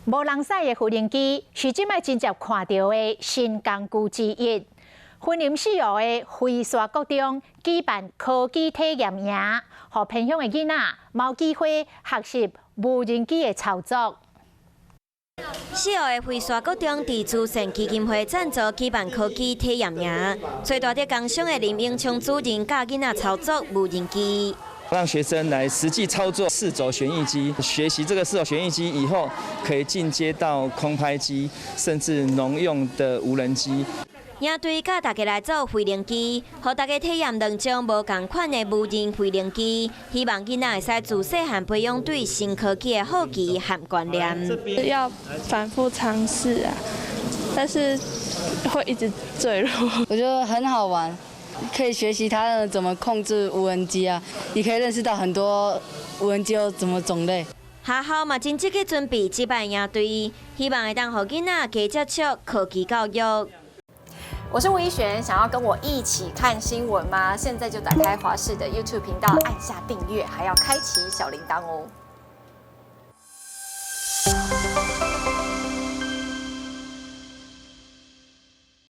無人駛的無人機是這擺真濟看著的新工具之一。雲林四湖的飛沙國中舉辦科技體驗營，予偏鄉的囡仔有機會學習無人機的操作。四湖的飛沙國中佇慈善基金會贊助舉辦科技體驗營，找大直工商的林永昌主任教囡仔操作無人機。讓學生來實際操作四軸旋翼機，學習這個四軸旋翼機以後，可以進階到空拍機，甚至農用的無人機。營隊教大家來做飛行機，予大家體驗兩種無仝款的無人飛行機，希望囡仔會使自細漢培養對新科技的好奇和觀念。要反覆嘗試啊，但是會一直墜落。我覺得很好玩，可以學習他怎麼控制無人機啊，也可以認識到很多無人機有什麼種類。學校嘛真積極準備這擺營隊，希望會當予囡仔加接觸科技教育。我是吳怡璇，想要跟我一起看新聞嗎？現在就打開華視的 YouTube 頻道，按下訂閱，還要開啟小鈴鐺哦。